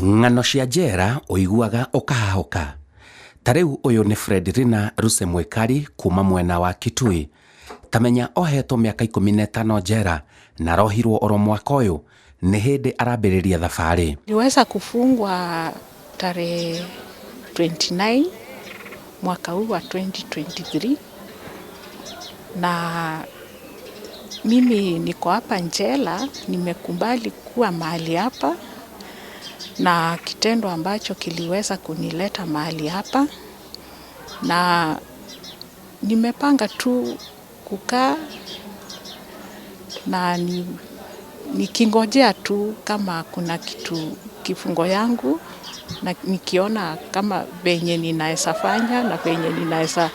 Ng'ano cia njera ũiguaga ũkahahũka. Ta rĩu ũyũ nĩ Fredrina Ruse Mwĩkari kuma mwena wa Kitui. Tamenya ohetwo mĩaka 15 njera na arohirwo oro mwaka ũyũ, nĩ hĩndĩ arambĩrĩria thabarĩ. Niliweza kufungwa tarehe 29 mwaka huu wa 2023, na mimi niko hapa njela, nimekubali kuwa mahali hapa na kitendo ambacho kiliweza kunileta mahali hapa, na nimepanga tu kukaa na nikingojea tu kama kuna kitu kifungo yangu, na nikiona kama venye ninaweza fanya na venye ninaweza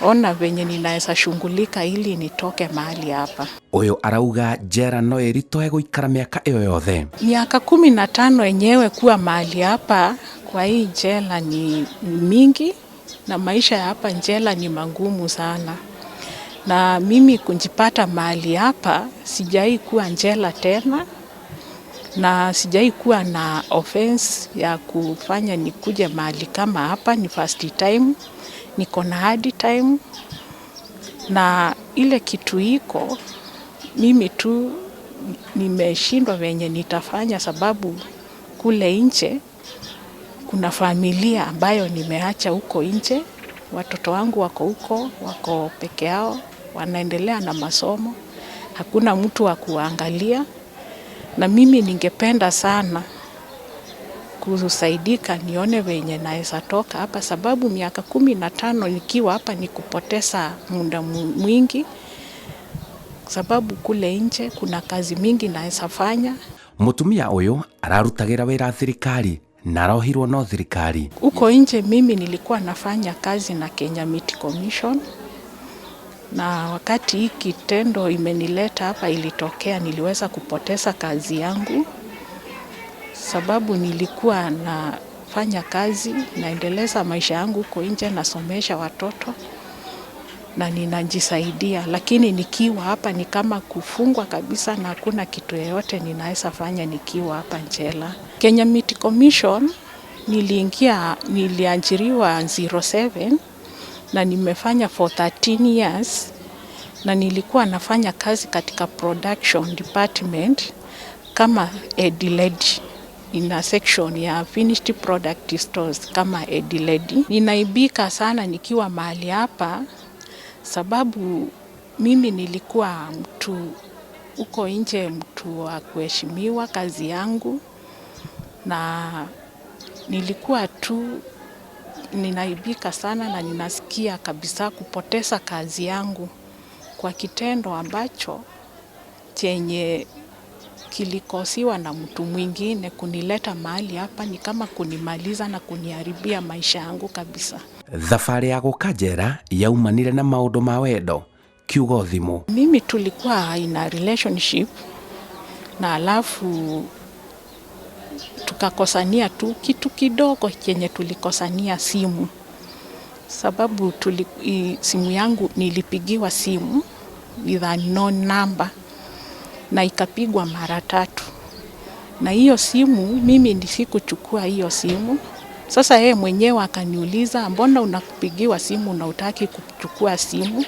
ona venye ninaweza shughulika ili nitoke mahali hapa. Ũyũ arauga njera no ĩritũhe gũikara mĩaka ĩyo yothe. Miaka 15 yenyewe kuwa mahali hapa kwa hii jela ni mingi, na maisha ya hapa njela ni magumu sana. Na mimi kujipata mahali hapa, sijai kuwa njela tena, na sijai kuwa na offense ya kufanya nikuje mahali kama hapa. Ni first time, niko na hard time, na ile kitu iko mimi tu nimeshindwa venye nitafanya, sababu kule nje kuna familia ambayo nimeacha huko nje. Watoto wangu wako huko, wako peke yao, wanaendelea na masomo, hakuna mtu wa kuangalia, na mimi ningependa sana kusaidika, nione venye naweza toka hapa, sababu miaka 15 nikiwa hapa ni kupoteza muda mwingi, sababu kule nje kuna kazi mingi naweza fanya. Mũtumia ũyũ ararutagĩra wĩra thirikari na arohirwo no thirikari. Huko nje mimi nilikuwa nafanya kazi na Kenya Meat Commission, na wakati hii kitendo imenileta hapa ilitokea, niliweza kupoteza kazi yangu, sababu nilikuwa nafanya kazi, naendeleza maisha yangu huko nje, nasomesha watoto na ninajisaidia, lakini nikiwa hapa ni kama kufungwa kabisa, na hakuna kitu yoyote ninaweza fanya nikiwa hapa njela. Kenya Meat Commission niliingia, niliajiriwa 07 na nimefanya for 13 years, na nilikuwa nafanya kazi katika production department kama head lady in a section ya finished product stores kama head lady. Ninaaibika sana nikiwa mahali hapa, sababu mimi nilikuwa mtu huko nje, mtu wa kuheshimiwa kazi yangu, na nilikuwa tu ninaaibika sana na ninasikia kabisa kupoteza kazi yangu kwa kitendo ambacho chenye kilikosiwa na mtu mwingine kunileta mahali hapa ni kama kunimaliza na kuniharibia maisha yangu kabisa. Thabarĩ ya gũka njera yaumanire na maũndũ ma wendo, kiugo thimũ. Mimi tulikuwa in a relationship na alafu tukakosania tu kitu kidogo chenye tulikosania simu, sababu simu yangu nilipigiwa simu with a unknown number na ikapigwa mara 3, na hiyo simu mimi sikuchukua hiyo simu. Sasa yeye mwenyewe akaniuliza, mbona unapigiwa simu na hutaki kuchukua simu?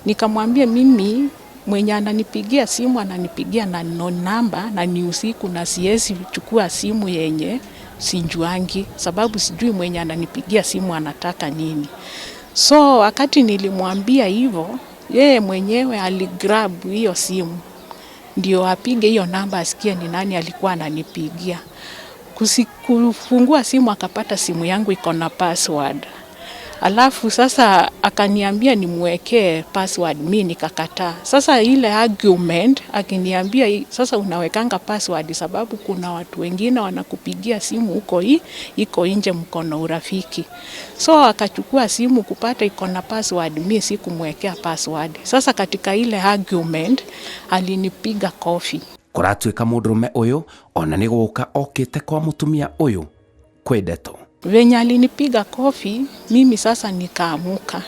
Nikamwambia mimi mwenye ananipigia simu ananipigia na unknown number na ni usiku na siwezi chukua simu yenye sijuangi, sababu sijui mwenye ananipigia simu anataka nini. So wakati nilimwambia hivyo, yeye mwenyewe aligrab hiyo simu ndio apige hiyo namba asikie ni nani alikuwa ananipigia. Kufungua simu akapata simu yangu iko na password. Alafu sasa akaniambia nimwekee password, mi nikakataa. Sasa ile argument akiniambia sasa unawekanga password sababu kuna watu wengine wanakupigia simu huko hii iko nje mkono urafiki. So akachukua simu kupata iko na password, mi sikumwekea password. Sasa katika ile argument alinipiga kofi. Kũratuĩka mũndũrũme ũyũ ona nĩ gũka okĩte kwa mũtumia ũyũ kwĩ ndeto. Venye alinipiga kofi, mimi sasa nikaamuka.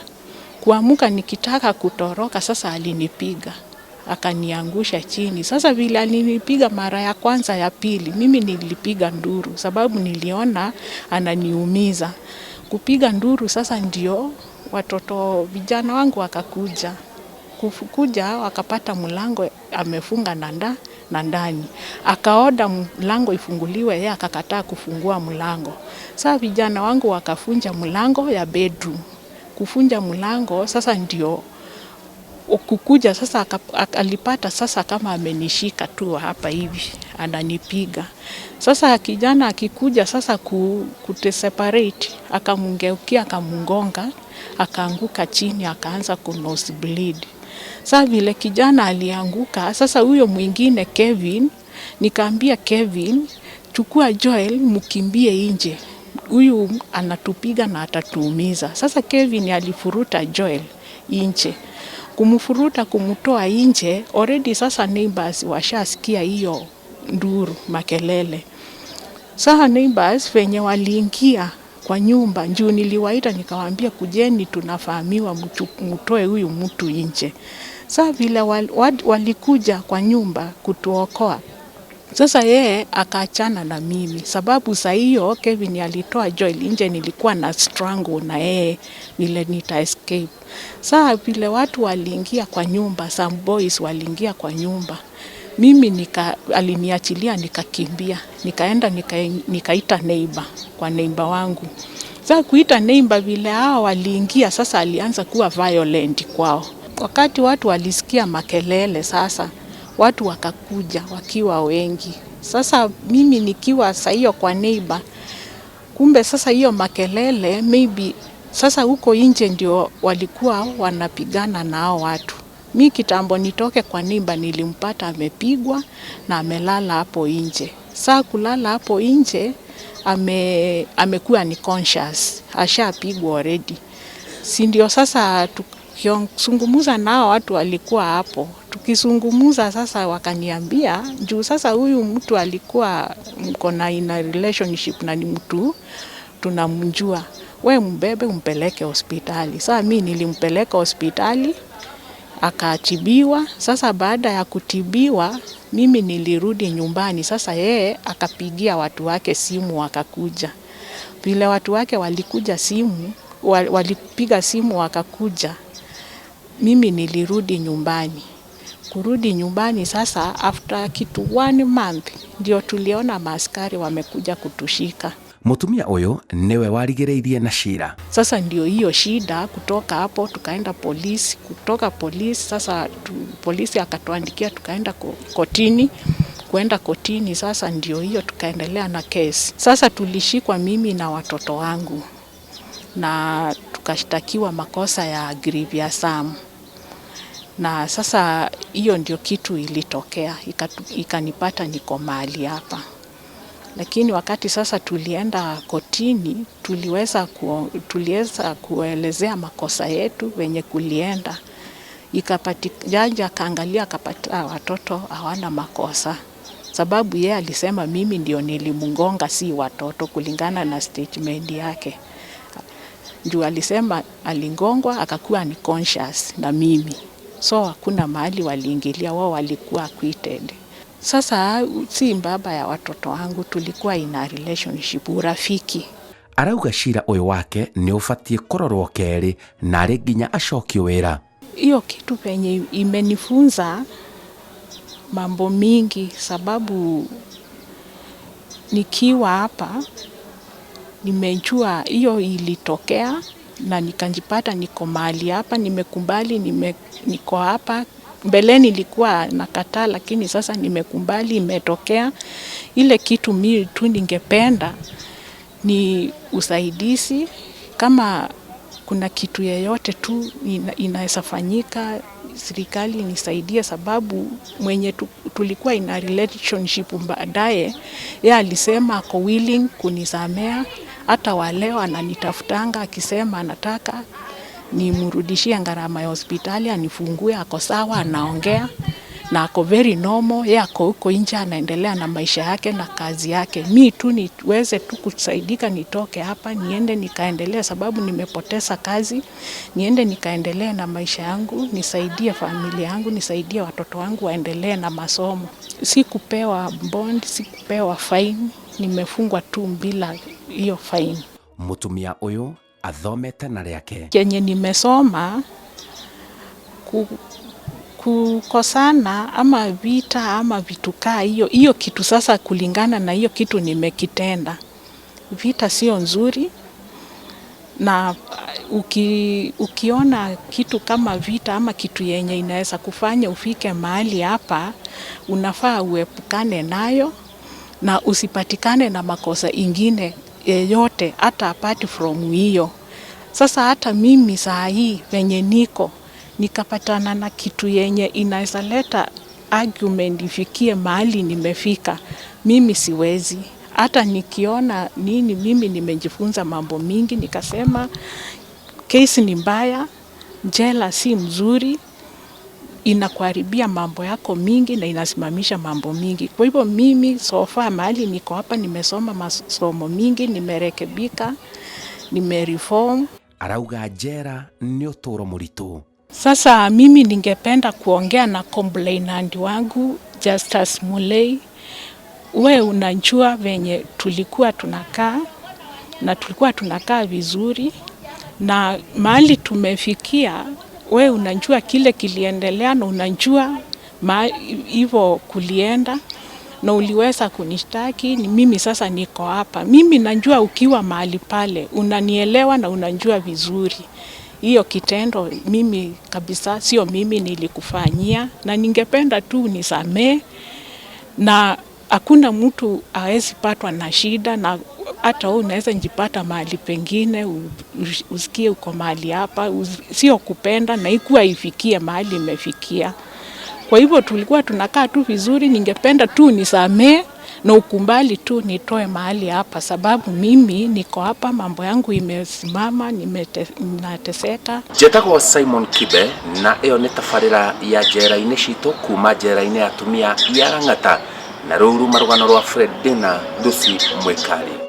Kuamuka nikitaka kutoroka, sasa alinipiga. akaniangusha chini. Sasa vile alinipiga mara ya kwanza, ya pili, mimi nilipiga nduru sababu niliona ananiumiza. Kupiga nduru sasa ndio watoto vijana wangu wakakuja. Kuja wakapata mlango amefunga na ndani. Akaorder mlango ifunguliwe, yeye akakataa kufungua mlango. Sasa vijana wangu wakavunja mlango ya bedroom. Kuvunja mlango sasa ndio kukuja sasa alipata sasa kama amenishika tu hapa hivi ananipiga. Sasa kijana akikuja sasa kutuseparate, akamgeukia akamgonga, akaanguka chini akaanza ku nose bleed. Sasa vile kijana alianguka, sasa huyo mwingine Kevin, nikaambia Kevin, chukua Joel mkimbie nje. Huyu anatupiga na atatuumiza. Sasa Kevin alifuruta Joel nje. Kumfuruta kumtoa nje, already sasa neighbors washasikia hiyo nduru, makelele. Sasa neighbors venye waliingia kwa nyumba, juu niliwaita nikawaambia kujeni, tunafahamiwa, mtoe huyu mtu nje. Sasa vile walikuja kwa nyumba kutuokoa, sasa yeye akaachana na mimi, sababu saa hiyo Kevin alitoa Joel nje, nilikuwa na struggle na yeye vile nita escape. Sasa vile watu waliingia kwa nyumba, some boys waliingia kwa nyumba, mimi aliniachilia nikakimbia, nikaenda nikaita neighbor kwa neighbor wangu. Sasa kuita neighbor, vile hao waliingia, sasa alianza kuwa violent kwao. Wakati watu walisikia makelele sasa, watu wakakuja wakiwa wengi. Sasa mimi nikiwa saa hiyo kwa neighbor, kumbe sasa hiyo makelele maybe sasa huko nje ndio walikuwa wanapigana na hao watu. Mi kitambo nitoke kwa neighbor nilimpata amepigwa na amelala hapo nje. Saa kulala hapo nje amekuwa ni conscious, ashapigwa already. Si ndio sasa tukizungumza nao watu walikuwa hapo. Tukizungumza sasa wakaniambia juu sasa huyu mtu alikuwa mko na in a relationship na ni mtu tunamjua, we mbebe umpeleke hospitali. Sasa mi nilimpeleka hospitali akatibiwa. Sasa baada ya kutibiwa mimi nilirudi nyumbani. Sasa yeye akapigia watu wake simu wakakuja. Vile watu wake walikuja simu, walipiga simu wakakuja, mimi nilirudi nyumbani. Kurudi nyumbani sasa after kitu 1 month ndio tuliona maaskari wamekuja kutushika. Mutumia uyu niwe warigĩrĩirie na cira. Sasa ndio hiyo shida, kutoka hapo tukaenda polisi, kutoka polisi sasa polisi akatuandikia tukaenda kotini, kuenda kotini sasa ndio hiyo tukaendelea na kesi. Sasa tulishikwa mimi na watoto wangu na tukashtakiwa makosa ya grievous harm. Na sasa hiyo ndio kitu ilitokea, ikanipata niko mahali hapa. Lakini wakati sasa tulienda kotini, tuliweza kuelezea makosa yetu venye kulienda. Jaji akaangalia akapata watoto hawana makosa. Sababu yeye alisema mimi ndio nilimgonga si watoto kulingana na statement yake. Juu alisema aligongwa akakuwa ni conscious na mimi. So hakuna mahali waliingilia, wao walikuwa acquitted. Sasa si baba ya watoto wangu, tulikuwa in a relationship, urafiki. Arauga cira ũyũ wake nĩ ũbatiĩ kũrorwo kerĩ na arĩ nginya acokio wĩra. Hiyo kitu penye imenifunza mambo mingi, sababu nikiwa hapa nimejua hiyo ilitokea na nikajipata niko mahali hapa, nimekubali, niko hapa. Mbeleni nilikuwa nakataa, lakini sasa nimekubali, imetokea. Ile kitu mimi tu ningependa ni usaidizi. Kama kuna kitu yeyote tu inaweza fanyika, serikali nisaidie, sababu mwenye tulikuwa in a relationship baadaye, yeye alisema ako willing kunisamea. Hata wa leo ananitafutanga akisema anataka nimrudishie gharama ya hospitali, anifungue, ako sawa, anaongea. Na ako very normal, yeye ako huko nje anaendelea na maisha yake na kazi yake. Mi tu niweze tu kusaidika, nitoke hapa niende nikaendelea, sababu nimepoteza kazi, niende nikaendelee na maisha yangu, nisaidie familia yangu, nisaidie watoto wangu waendelee na masomo. Sikupewa bond, sikupewa fine, nimefungwa tu bila hiyo fine. Mutumia uyu athomete na rĩake. Kenye nimesoma, kukosana ama vita ama vitu kaa hiyo hiyo kitu, sasa kulingana na hiyo kitu nimekitenda, vita sio nzuri, na ukiona kitu kama vita ama kitu yenye inaweza kufanya ufike mahali hapa, unafaa uepukane nayo na usipatikane na makosa ingine yeyote hata apart from hiyo. Sasa hata mimi saa hii venye niko, nikapatana na kitu yenye inaweza leta argument ifikie mahali nimefika, mimi siwezi. Hata nikiona nini, mimi nimejifunza mambo mingi, nikasema kesi ni mbaya, jela si mzuri, inakuharibia mambo yako mingi na inasimamisha mambo mingi. Kwa hivyo mimi so far mahali niko hapa, nimesoma masomo mingi, nimerekebika, nimereform. Arauga njera nĩ ũtũũro mũritũ. Sasa mimi ningependa kuongea na complainant wangu Justus Mulei. We unajua venye tulikuwa tunakaa na tulikuwa tunakaa vizuri na mahali tumefikia, we unajua kile kiliendelea na unajua hivyo kulienda na uliweza kunishtaki. Ni mimi sasa niko hapa. Mimi najua ukiwa mahali pale unanielewa na unajua vizuri hiyo kitendo mimi kabisa sio mimi nilikufanyia, na ningependa tu nisamee, na hakuna mtu hawezi patwa na shida, na hata wewe unaweza njipata mahali pengine usikie uko mahali hapa, sio kupenda na ikuwa ifikie mahali imefikia. Kwa hivyo tulikuwa tunakaa tu vizuri, ningependa tu nisamee na ukumbali tu nitoe mahali hapa, sababu mimi niko hapa, mambo yangu imesimama, nateseka. Njetagwo Simon Kibe na ĩyo nĩ tabarĩra ya njera-inĩ citũ kuma njera-inĩ ya atumia ya Lang'ata, na rũu ruma rũgano rwa Fred Dina Lucy Mwikali.